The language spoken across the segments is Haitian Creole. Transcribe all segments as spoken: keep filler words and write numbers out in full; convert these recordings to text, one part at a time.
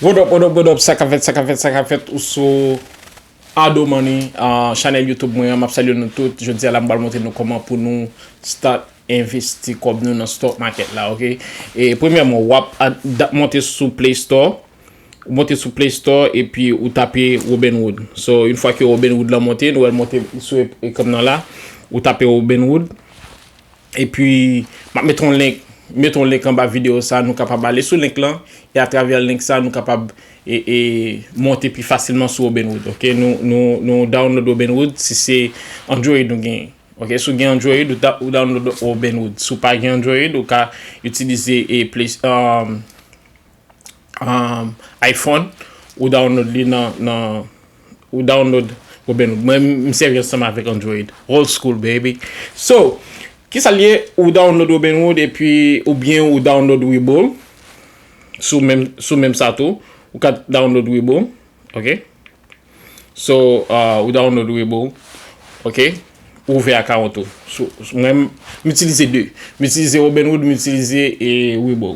What up, what up, what up, sa k ap fèt, sa k ap fèt, sa k ap fèt, ou sou Ado Money, uh, chanèl YouTube mwen an, m ap salye nou tout. Jodi a la, m pral montre nou kòman pou nou start envesti kòb nou nan stock market la, ok? E premyèman, w ap a- da- monte sou Play Store, ou monte sou Play Store epi ou tape Robinhood. So, yon fwa ke Robinhood lan monte, nou wè l monte sou ek- ekran nan la, ou tape Robinhood. Epi, m ap met yon link, met yon link anba videyo sa, nou kapab ale sou link lan, e atravè link sa, nou kapab e, e, monte pi fasilman sou Robinhood, ok? Nou, nou, nou download Robinhood si se Android ou genyen. Ok, si w gen Android, ou, ta- ou download Robinhood. Si w pa gen Android, ou ka itilize e, Play, um, um, iPhone, ou download li nan, nan ou download Robinhood. Mwen, m sèvi ansanm avèk Android. Old school, baby. So, kisa l ye? Ou download Robinhood epi oubyen ou download Webull. Sou menm, sou menm sa tou, ou ka download Webull. Ok? So, uh, ou download Webull. Ok? Ou ouvè account ou. So, mwen, m itilize de. M itilize Robinhood, m itilize e, Webull.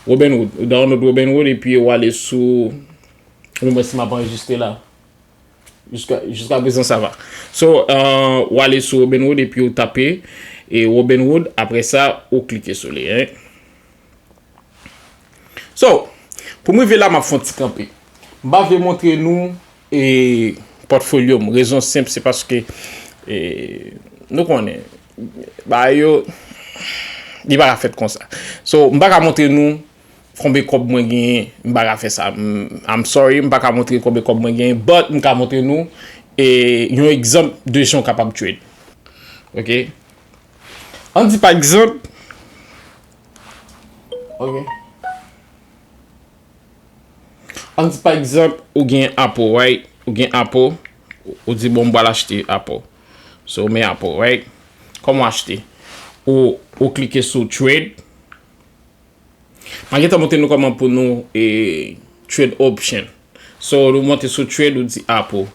Robinhood. Ou download Robinhood epi ou ale sou. Mwen, mwen si m ap anrejistre la. Jiska, jiska prezan, sa va. So, uh, ou ale sou Robinhood epi ou tape e, Robinhood. Apre sa, ou klike sou li. Hein? So, pou m rive la, m ap fè yon ti kanpe. M pa vle montre nou e, pòtfolyo m. Rezon senp, se paske e, nou konnen, bagay yo, li pa ka fèt konsa. So, m pa ka montre nou konbe kòb mwen genyen, m pa ka fè sa. M- I'm sorry, m pa ka montre konbe kòb mwen genyen, but m ka montre nou e, yon egzanp de jan w kapab trade. Ok? Ann di pa egzanp, ok? Ann di pa egzanp, ou gen Apple, right? Ou gen Apple, ou di, bon, m pral achte Apple. So, ou met Apple, right? Kòman w achte? Ou, ou klike sou trade. M a gentan montre nou kòman pou nou e, trade option. So, nou monte sou trade, ou di Apple.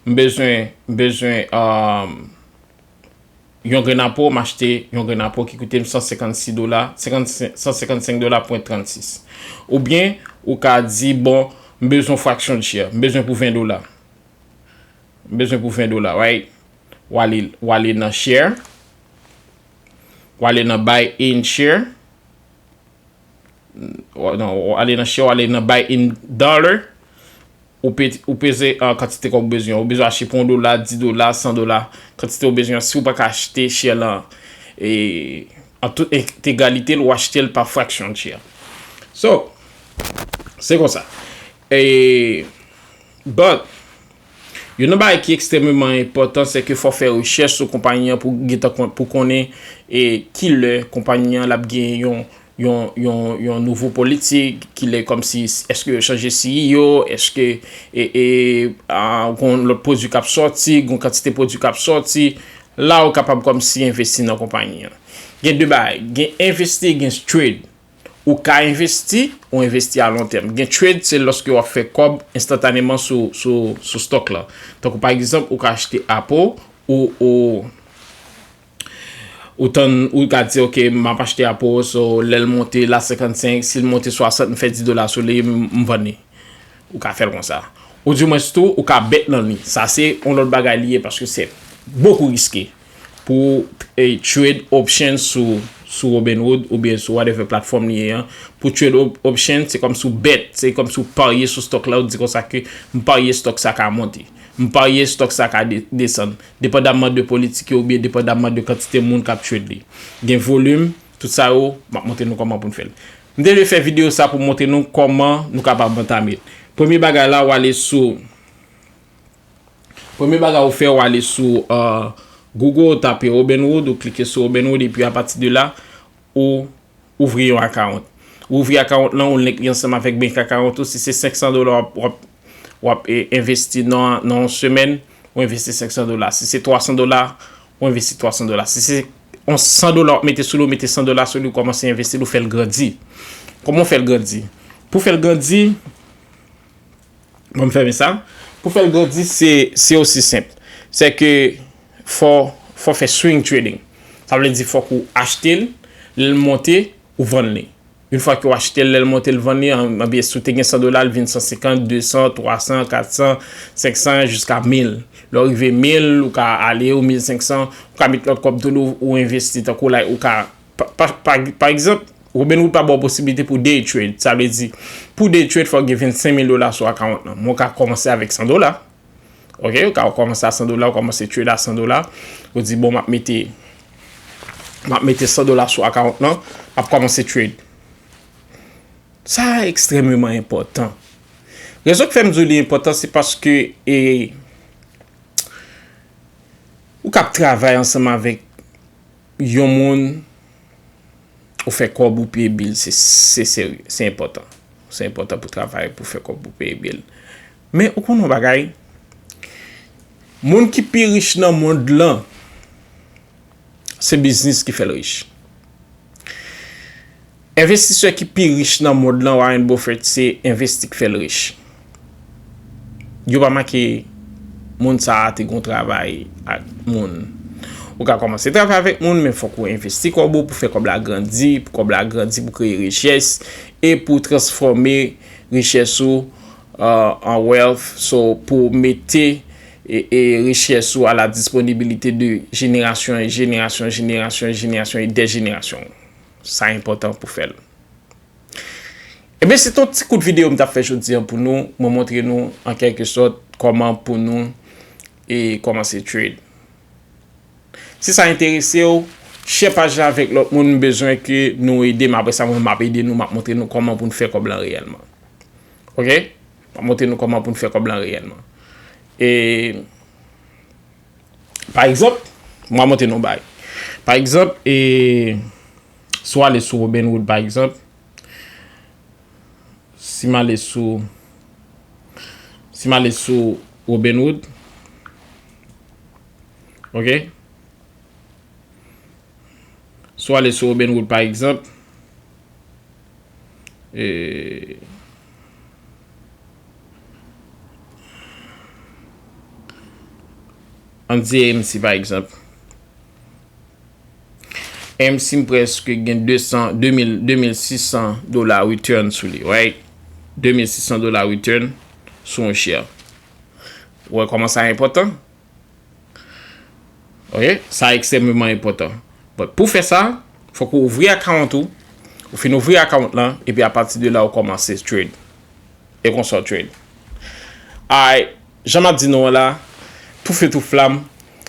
M bezwen, m bezwen um, yon grenn Apple, m achte yon grenn Apple ki koute m san senkannsis dola, senkannsenk, san senkannsenk dola pwen trannsis. Oubyen, ou ka di, bon, m bezwen fraksyon de share, m bezwen pou ven dola. M bezwen pou ven dola, right? W ale, w ale nan share, w ale nan buy in share, w- non, w ale nan share, w ale nan buy in dollar, ou pe- ou peze uh, kantite kòb ou bezwen. Ou bezwen achte pou yon dola, dis dola, san dola, kantite ou bezwen. Si ou pa ka achte share lan e, an tout entegralite l, ou achte l pa fraksyon de share. So, se konsa. E, but, youn nan bagay ki ekstrèmeman enpòtan, se ke fò w fè rechèch sou konpayi an pou gentan kon- pou konnen e, kilè konpayi an l ap gen yon yon, yon, yon nouvo politik, kilè kòmsi, èske yo chanje C E O, èske e, e, a, gon lòt pwodui k ap sòti, gon kantite pwodui k ap sòti, la ou kapab kòmsi envesti nan konpayi an. Gen de bagay, gen envesti, gen trade. Ou ka envesti, ou envesti a lon tèm. Gen trade, se lòske w ap fè kòb enstantaneman sou, sou, sou stock la. Tankou pa egzanp, ou ka achte Apple, ou, ou, ou tann, ou ka di, ok, m ap achte Apple, so, lè l monte la senkannsenk, si l monte swasant, m fè dis dola sou li, m, m vann li. Ou ka fè l konsa. Ou dimwens tou, ou ka bet nan li. Sa se yon lòt bagay li ye, paske se bokou riske pou e, trade option sou, sou Robinhood oubyen sou whatever platform li ye an. Pou trade op- option, se kòmsi w bet, se kòmsi w parye sou stock la, ou di konsa ke m parye stock sa ka monte. M parye stock sa ka de- desann. Depandamman de politik yo oubyen depandamman de kantite moun k ap trade li. Gen volim, tout sa yo, m ap montre nou kòman pou n fè l. M te vle fè videyo sa pou montre nou kòman nou kapab antame l. Premye bagay la, w ale sou Premye bagay ou fè, w ale sou uh, Google, ou tape Robinhood, ou klike sou Robinhood, epi apati de la, ou ouvri yon account. Ou ouvri account lan, ou link li ansanm avèk bank account ou. Si se senksan dola w ap, w ap, w ap e, envesti nan, nan yon semèn, ou envesti senksan dola. Si se twasan dola, ou envesti twasan dola. Si se yon san dola w ap mete sou li, ou mete san dola sou li, ou kòmanse envesti l, ou fè l grandi. Kòman w fè l grandi? Pou fè l grandi, Bon, m fèmen sa. Pou fè l grandi, se, se osi senp. Se ke fò, fò fè swing trading. Sa vle di fòk ou achte l, lè l monte, ou vann li. Yon fwa ke w achte l, lè l monte, l vann li, an, anbyen, si w te gen san dola, l vin san senkant, de san, twa san, kat san, senk san, jiska mil. Lè w rive mil, ou ka ale, ou mil senk san, ou ka met lòt kòb tou, ou, ou envesti, tankou la, ou ka, pa, pa, pa, pa egzanp, Robinhood pa ba w posiblite pou day trade. Sa vle di, pou day trade, fò w gen vennsenk mil dola sou akawont lan. Men w ka kòmanse avèk san dola. Ok, ou ka kòmanse a san dola, ou kòmanse trade a san dola. Ou di, bon, m ap mete, m ap mete san dola sou akawont lan, m ap kòmanse trade. Sa ekstrèmeman enpòtan. Rezon k fè m di w li enpòtan, se paske, e, ou k ap travay ansanm avèk yon moun, ou fè kòb, ou peye bil, se, se serye, se enpòtan. Se enpòtan pou travay, pou fè kòb, pou peye bil. Men ou konn yon bagay, moun ki pi rich nan mond lan, se biznis ki fè l rich. Envestisè ki pi rich nan mond lan, Warren Buffett, se envesti k fè l rich. Yo pa make moun sa a te gon travay ak moun. Ou ka kòmanse travay avèk moun, men fòk ou envesti kòb ou pou fè kòb la grandi, pou kòb la grandi, pou kreye richès, e pou transfòme richès ou, euh, an wealth, so pou mete, e, e richès ou a la disponibilite de jenerasyon e jenerasyon, jenerasyon e jenerasyon e dè jenerasyon. Sa enpòtan pou fè l. Ebyen, se t on ti kout videyo m t ap fè jodi a pou nou. Mwen montre nou, an kèlke sòt, kòman pou nou, e, kòmanse trade. Si sa enterese w, share paj la avèk lòt moun. M bezwen ke nou ede m. Apre sa, mwen, m ap ede nou, m ap montre nou kòman pou n fè kòb lan reyèlman. Ok? M ap montre nou kòman pou n fè kòb lan reyèlman. E, pa egzanp, m ap montre nou yon bagay. Pa egzanp, e, si w ale sou Robinhood, pa egzanp, si m ale sou, si m ale sou Robinhood, ok? Si w ale sou Robinhood, pa egzanp, e, ann di A M C, pa egzanp. A M C m prèske gen de san, de mil, de mil sis san dola return sou li, right? De mil sis san dola return sou yon share. Ou wè kòman sa enpòtan? Ok, sa ekstrèmeman enpòtan. But pou fè sa, fòk ou ouvri account ou, ou fin ouvri account lan, epi apati de la ou kòmanse trade. E konsa w trade. Alright, jan m ap di nou an la, toufe tou flam,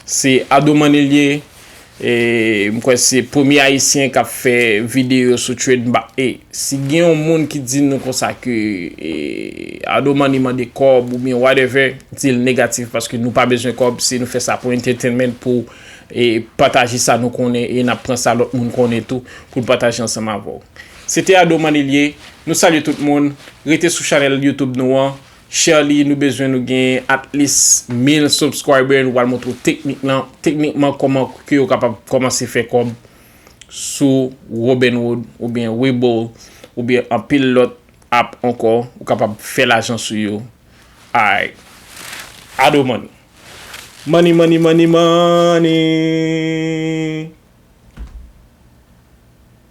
se Ado Money l ye, e m kwè se premye Ayisyen k ap fè videyo sou trade. M pa, e, si gen yon moun ki di nou konsa ke, e, Ado Money mande kòb oubyen whatever, di l negatif, paske nou pa bezwen kòb, si nou fè sa pou entertainment, pou, e, pataje sa nou konnen, e n ap pran sa lòt moun konnen tou, pou n pataje ansanm avè w. Se te Ado Money l ye, nou salye tout moun, rete sou chanèl YouTube nou an, share li, nou bezwen nou gen at least mil subscriber, nou pral montre w teknik lan, teknikman kòman ke w kapab kòmanse fè kòb sou Robinhood oubyen Webull oubyen anpil lòt app ankò, ou kapab fè lajan sou yo. Alright. Ado Money. Money, money, money, money.